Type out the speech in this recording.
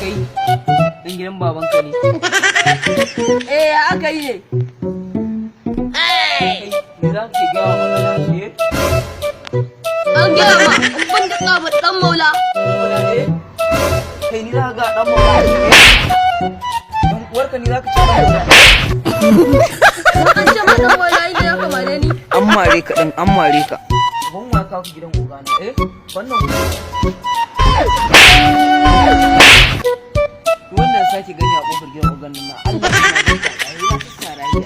Kai, dan gidan babanka ne? Eh, ya aka yi ne? Kai, me za ka ke gaya wa magana, eh? An gaya ma, in ban da tsabar dan maula. Maula ne? Kai, ni za ka ga dan maula, eh? Dan uwarka, ni za ka ce dan maula? An ce ma dan maula ne ya kamare ni. An mare ka din, an mare ka. Ban wa ka gidan ogana, eh? Wannan wannan sake gani a kofar gidan ogan nan na Allah ya na ya sassara shi.